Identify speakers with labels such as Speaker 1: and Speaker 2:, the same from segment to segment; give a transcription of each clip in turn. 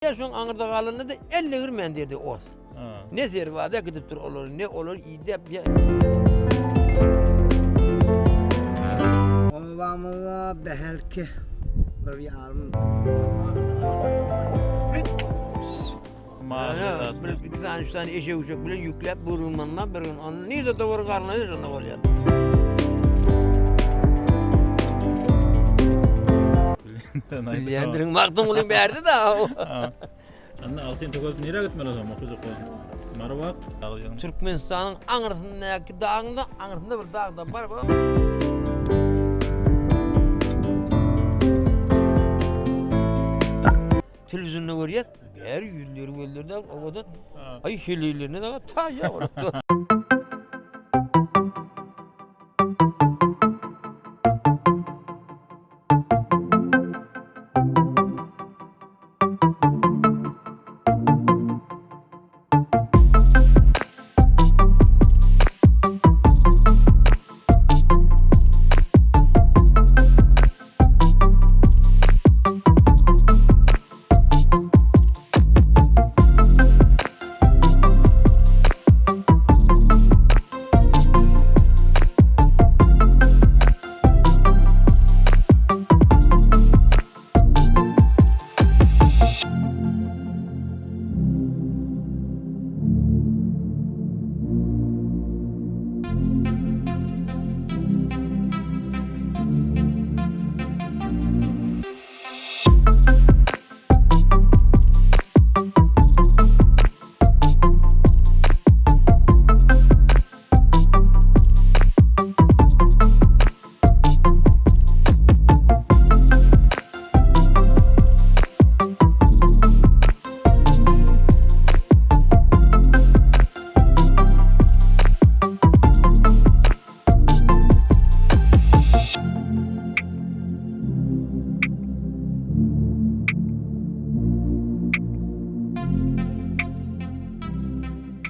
Speaker 1: Şoň aňyrda galanda-da elle girmän diýdi ors. Ne serbaza gidipdir olary, ne olar idäp ýa.
Speaker 2: Obamyzda belki bir ýarym.
Speaker 1: Bir iki sany, üç sany eşek-uşak bilen ýükläp bir gün mundan, bir gün ondan. Nirede dowar garnaýar şonda bolýar. Bilýändirin Magtymgulyň bärde da.
Speaker 3: Indi altyn tökez nirä gitmeli o zaman okyjak Mara
Speaker 1: Türkmenistanyň aňyrsyndaky dagyň da aňyrsynda bir dag da bar. Telewizionda görýäs, bäri ýüzleri gözleri de owadan. Aý heleýlerine de taýýar bolupdy.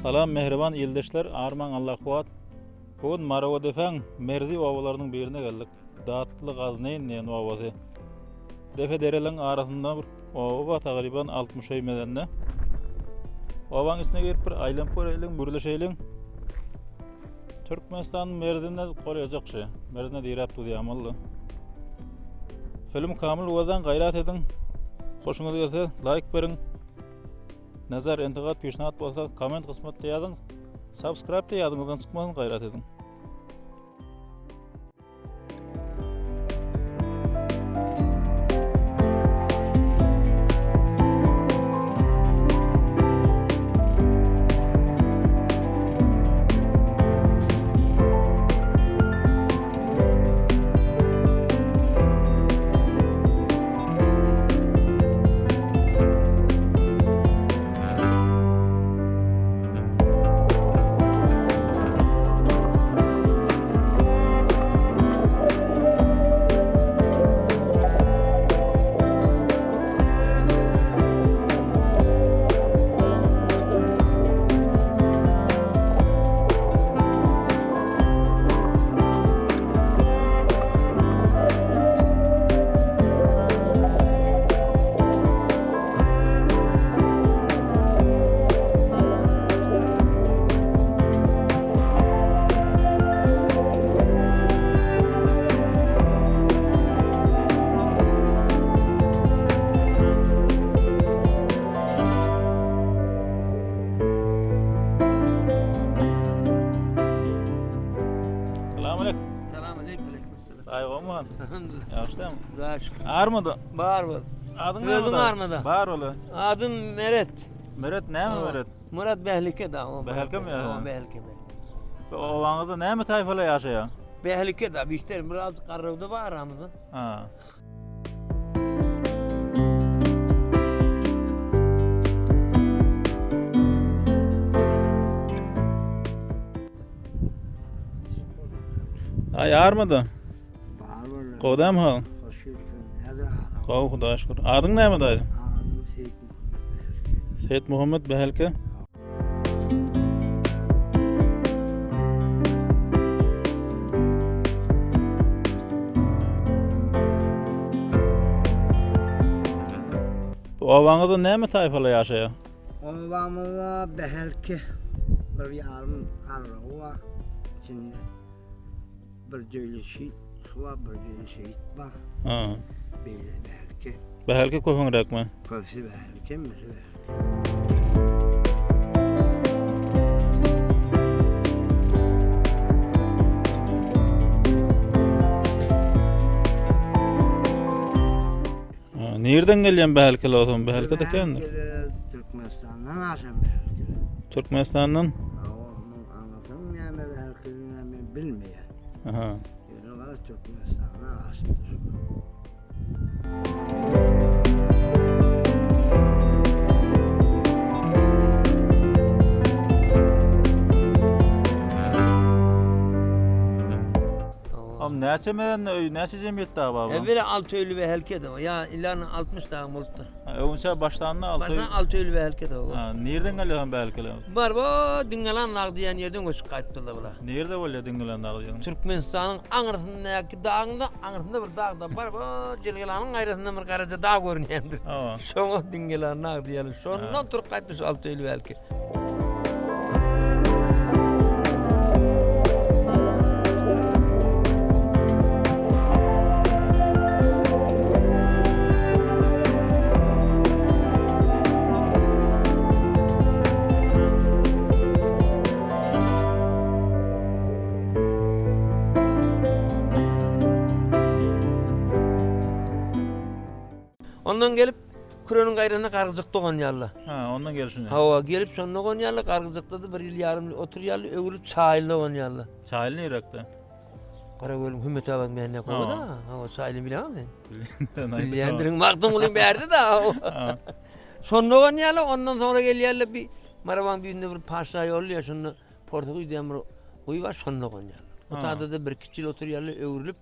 Speaker 3: Salam mähriban ildeşler, armaň Allah kuwat. Bu gün Marowadepäň merzi obalarynyň birine geldik. Datly Gazneýn diýen obasy. Depe dereliň arasynda bir oba bar, tagryban 60 öý medende. Obaň içine girip bir aýlanyp göreýliň, gürleşeýliň. Türkmenistanyň merdine golaýjak şu. Merdine diräp durýan boldy. Film kamil gözden gaýrat ediň. Hoşuňyz gelse laýk beriň. Nazar entigat pişnat bolsa komment kysmatda ýazyň. Subscribe de ýadyňyzdan çykmasyn gaýrat ediň. Salam aleyküm.
Speaker 1: Salam aleyküm. Aleyküm selam.
Speaker 3: Aý goňman.
Speaker 1: Elhamdülillah.
Speaker 3: Ýagşymy?
Speaker 1: Hudaýa şükür.
Speaker 3: Armada.
Speaker 1: Bar bol.
Speaker 3: Adyň
Speaker 1: Özüň
Speaker 3: näme?
Speaker 1: armada.
Speaker 3: Bar ola.
Speaker 1: Adym Meret.
Speaker 3: Meret näme Meret?
Speaker 1: Murat Behlike da. o
Speaker 3: Behlike mi ya?
Speaker 1: O Behlike.
Speaker 3: Obaňyzda näme taýfalar ýaşaýar?
Speaker 1: Behlike da işler biraz garrawda bar aramyzda.
Speaker 3: Ha. Ay armada.
Speaker 2: Bar boldy.
Speaker 3: Gowdam hal.
Speaker 2: Hoş gelipsiň. Häzir adam.
Speaker 3: Gowy Hudaýa şükür. Adyň näme daýy?
Speaker 2: Adym Seýit Muhammet Behelke.
Speaker 3: Seýit Muhammet Behelke. Bu. Obaňyzda näme taýpalar ýaşaýar?
Speaker 2: Obamyzda belki bir ýarym garrawy bar. Içinde bir döýli şit bar, bir döýli şehit bar.
Speaker 3: Ha.
Speaker 2: Beýle belki.
Speaker 3: Belki köpüňräkmi?
Speaker 2: Köpüsi belki, hemmesi belki.
Speaker 3: Ha, Nirden gelýän belki olsam? Belki de kendir.
Speaker 2: Belki Türkmenistandan aşan belki.
Speaker 3: Türkmenistandan?
Speaker 2: Onuň anasynyň näme belki näme bilmeýär.
Speaker 3: Aha.
Speaker 2: Ýöne gara Türkmenistandan aşypdyr.
Speaker 3: Am näçe meden öý, näçe jemgyýet dagy bar?
Speaker 1: Evvela altı öylü ve helke de o. Ya ilan 60 tane bolupdyr.
Speaker 3: Öňçe başlandy altı.
Speaker 1: Başdan altı öylü ve helke de o.
Speaker 3: Ha, nirden gelýän belki?
Speaker 1: Bar bu Dingalan dag diýen ýerden göçüp gaýtdylar bular.
Speaker 3: Nirde bolýar Dingilen dagy diýen?
Speaker 1: Türkmenistanyň aňyrsyndaky dagyň da aňyrsynda bir dag da bar. Bu Jelgelanyň gaýrasynda bir garaja dag görünýändir.
Speaker 3: Ha.
Speaker 1: Şoňa Dingalan dag diýerler. Şondan turup gaýtdy şu altı öylü belki. Ondan gelip Kürenin gaýrasynda Gargyjykda gonýarlar.
Speaker 3: Ha, ondan gelişini.
Speaker 1: Hawa, gelip şonda gonýarlar, Gargyjykda da bir ýyl ýarym oturýarlar, öwrülip Çaýylda gonýarlar.
Speaker 3: Çaýyl nirekde?
Speaker 1: Garagölüň Hümmet abaň bähne kowada. Hawa, Çaýyly bilýäňmi sen?
Speaker 3: Bilýändirin.
Speaker 1: Bilýändirin, Magtymgulyň bärde da. Şonda gonýarlar, ondan soňra gelýärler bir Marabaň birinde bir paşa ýolluýar, şonda Porsuguý diýen bir guýy bar, şonda gonýarlar. O taýda da bir iki ýyl oturýarlar, öwrülip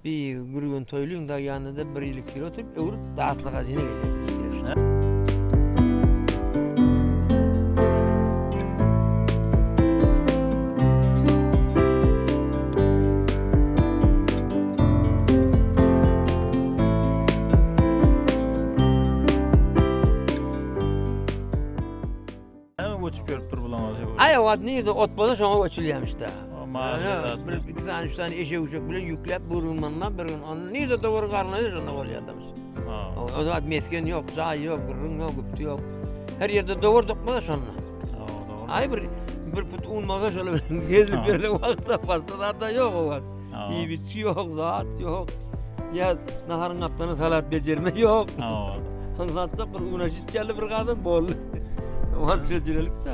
Speaker 1: bir Gürgen Toýlyň da ýanynda da bir ýyl iki ýyl oturyp, öwrülip Datly Gazyna gelýärler.
Speaker 3: Näme göçüp gelip dur bulan
Speaker 1: Ay o at nirde ot bolsa şoňa göçülýärmiş da.
Speaker 3: O mahalle
Speaker 1: Bir iki tane üç tane eşek uşak bilen ýükläp burunmandan bir gün onu nirde dowar garnyny şonda bolýardymyş.
Speaker 3: Ha.
Speaker 1: O, o zaman mesken yok, jaý yok, gürrüň yok, güpti yok. Her yerde dowar dokmada şonda.
Speaker 3: Ha, doğru.
Speaker 1: Ay bir bir put un bolsa şöyle gezip böyle wagtda başda da yok o wagt.
Speaker 3: Ha.
Speaker 1: Yiyip içi yok, zat yok. Ya naharın aptana salat becerme yok.
Speaker 3: Ha.
Speaker 1: Anlatsa bir uğraşıp geldi bir kadın bol. Var çözülelik de.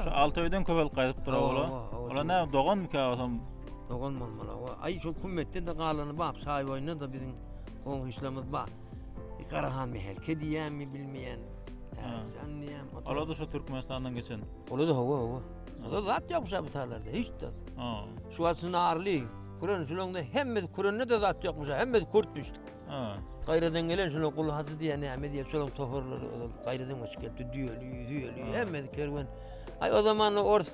Speaker 3: Şu altı öýden köpelip gaýdyp dur
Speaker 1: Hawa,
Speaker 3: ola.
Speaker 1: hawa,
Speaker 3: Ola näme dogan mı ki olsam?
Speaker 1: Dogan bolmaly. O, Ay şu kümmetde de galany bap, saý boýunda da bizim goňşularymyz bar. Garahan mehelke diýen mi bilmeýän.
Speaker 3: Ha.
Speaker 1: Sen diýen.
Speaker 3: Ola da şu Türkmenistandan geçen.
Speaker 1: Ola da hawa hawa. Ola zat ýokmuş bu tarlarda hiç de.
Speaker 3: Ha.
Speaker 1: Şu aslında arly. Kuran şulanda hemme Kur'an'da da zat yokmuş. Hemme kurt düştü.
Speaker 3: Ha.
Speaker 1: Gaýradan gelen şuna kul hacı diýen näme diýen şolaň toparlary gaýradan göçüp geldi düýeli, düýeli, hemme kerwen. Ay o zaman ors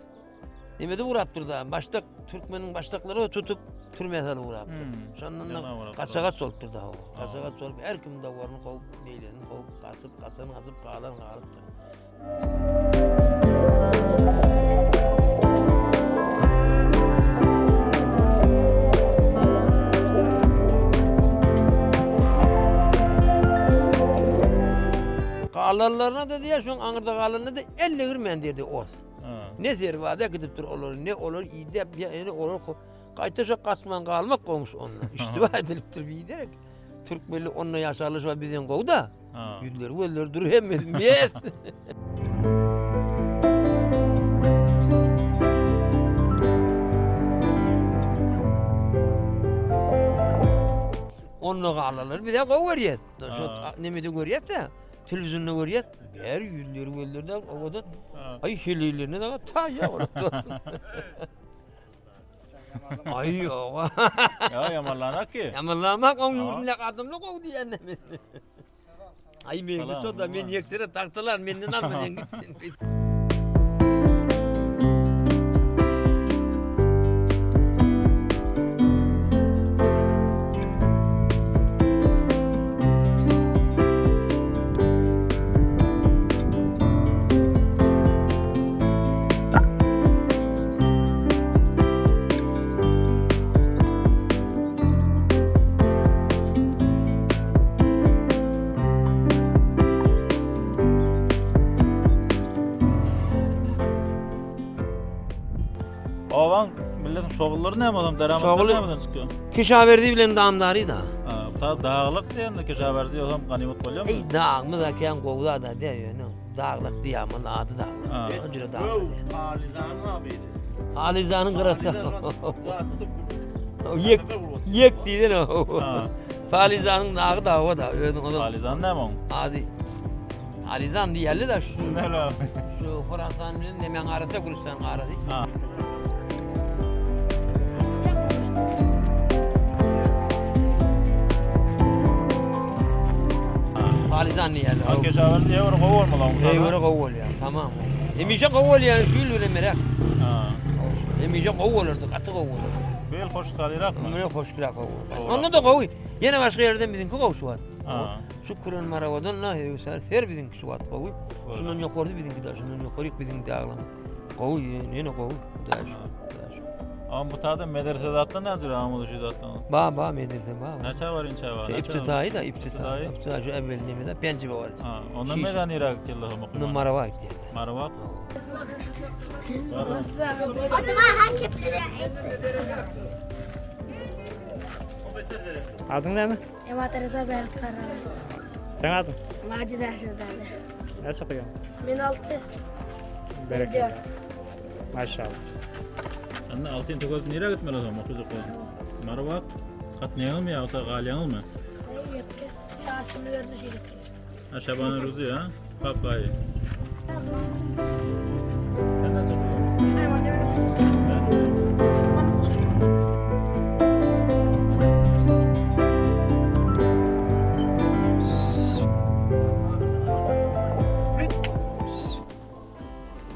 Speaker 1: Nemede uğrapdyr da, başdak Türkmeniň başdaklary tutup türmä salyp uğrapdyr.
Speaker 3: Hmm.
Speaker 1: Şondan
Speaker 3: Jana
Speaker 1: da
Speaker 3: uğrapdyr.
Speaker 1: gaçagat bolupdyr da o. Gaçagat bolup her kim dawaryny kowup, meýlerini kowup, gaçyp, gaçan gaçyp, galan galypdyr. Galanlaryna da diýer, şoň aňyrda galanlaryna da elle girmän diýdi ors.
Speaker 3: Ha.
Speaker 1: Ne serwada gidip dur olar, ne olar idep, ya ene olar gaýta şo gaçman galmak goňşy ondan. Iştiba edilipdir bir derek. Türkmeli onunla yaşarlı şu bizden gowy da.
Speaker 3: Ha.
Speaker 1: Yüzleri gözleri dur hemme mes. Onunla galanlar bize gowy görýär. Şu
Speaker 3: Ha.
Speaker 1: nemede görýär de, televizyonda görýär. Her yüzleri gözleri de o kadar
Speaker 3: Ha.
Speaker 1: Ay heleýlerine de ta ya Ay yok.
Speaker 3: Ya yamanlanak ki.
Speaker 1: Yamanlamak on
Speaker 3: Ha.
Speaker 1: yurdumlak adamla gowy diýen. Ay mevzu
Speaker 3: Salam,
Speaker 1: da men yeksire taktılar menden alma sen git.
Speaker 3: Obaň milletin şogullary näme adam deramatlar
Speaker 1: Şoguly-
Speaker 3: nämeden çykýar?
Speaker 1: Kişaverdi bilen damdary da.
Speaker 3: Ha, ta daglyk diýende keşawerzi ýogsam ganymat bolýarmy?
Speaker 1: Ey dağ mı da kän gowda da diýýär. Daglyk diýýär, ady daglyk.
Speaker 3: Ha.
Speaker 1: Öjre daglyk. diýýär.
Speaker 4: Palizanın abiydi.
Speaker 1: Alizanın kırası. Yek, yek diýden o.
Speaker 3: Ha.
Speaker 1: Falizanın dağı da o da. Öyle o da.
Speaker 3: Palizan näme oň?
Speaker 1: Adi. Alizan diýerli da şu.
Speaker 3: Näle abi?
Speaker 1: Şu Horasan bilen nemen arası Gülistan arası.
Speaker 3: Ha.
Speaker 1: Falizan diýerli.
Speaker 3: Ha, keşawerzi ýewre gowy bolmaly oň.
Speaker 1: Eýwere gowy bolýar, tamam. Hemişe gowy bolýar, şu ýyl bilen merak.
Speaker 3: Ha.
Speaker 1: Hemişe gowy bolardy, gaty gowy bolardy.
Speaker 3: Bu ýyl hoş galyrakmy?
Speaker 1: Mune hoş gülak gowy. Onda da gowy. Ýene başga ýerden biziňki gowy şu wagt.
Speaker 3: Ha.
Speaker 1: Şu Kuran Marawadan la hewsar her biziňki şu wagt gowy. Şundan ýokarda biziňki de, şundan ýokary biziň daglan. Gowy, ýene gowy. Hudaýa şükür, Hudaýa şükür.
Speaker 3: Ama bu tada medrese zatdan näzir amul şu zatdan.
Speaker 1: Ba ba medrese ba.
Speaker 3: Näçe var inçe var?
Speaker 1: Şu
Speaker 3: Näçe?
Speaker 1: iptidai da iptidai.
Speaker 3: İptidai.
Speaker 1: İptidai şu evvel nemede pençe var.
Speaker 3: Ha, ondan
Speaker 1: Şiş.
Speaker 3: meden Irak yıllar
Speaker 1: Bunun Marava diýerler.
Speaker 3: Marava.
Speaker 5: Adyň näme?
Speaker 6: Emat Reza Belkara.
Speaker 5: Seň adyň?
Speaker 6: Macid Aşırzade.
Speaker 5: Näçe okaýaň?
Speaker 6: Men 6.
Speaker 5: Berekella.
Speaker 6: 4.
Speaker 5: Maşallah.
Speaker 3: Anne altın tokaz nereye gitmeli o zaman okuyacak o. Marava katnayalı mı ya ota galyalı mı?
Speaker 6: Çarşımda görmüş yedik.
Speaker 3: Ha Şaban'ın ruzu ya. Papayı. Sen nasıl okuyorsun?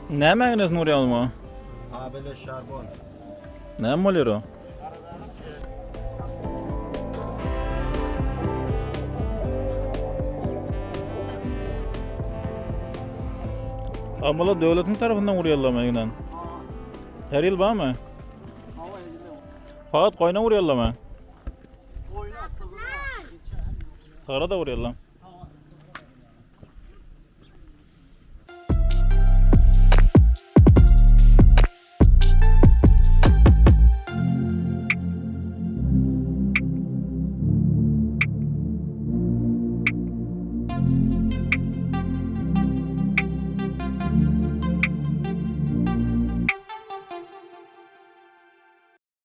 Speaker 3: Näme agnes Nuri alma?
Speaker 2: Abele şarbon.
Speaker 3: Näme bolýar o? Amala döwletiň tarapyndan urýarlarmy eginden? Her ýyl barmy? Fakat goýna urýarlarmy? Sagra da urýarlar.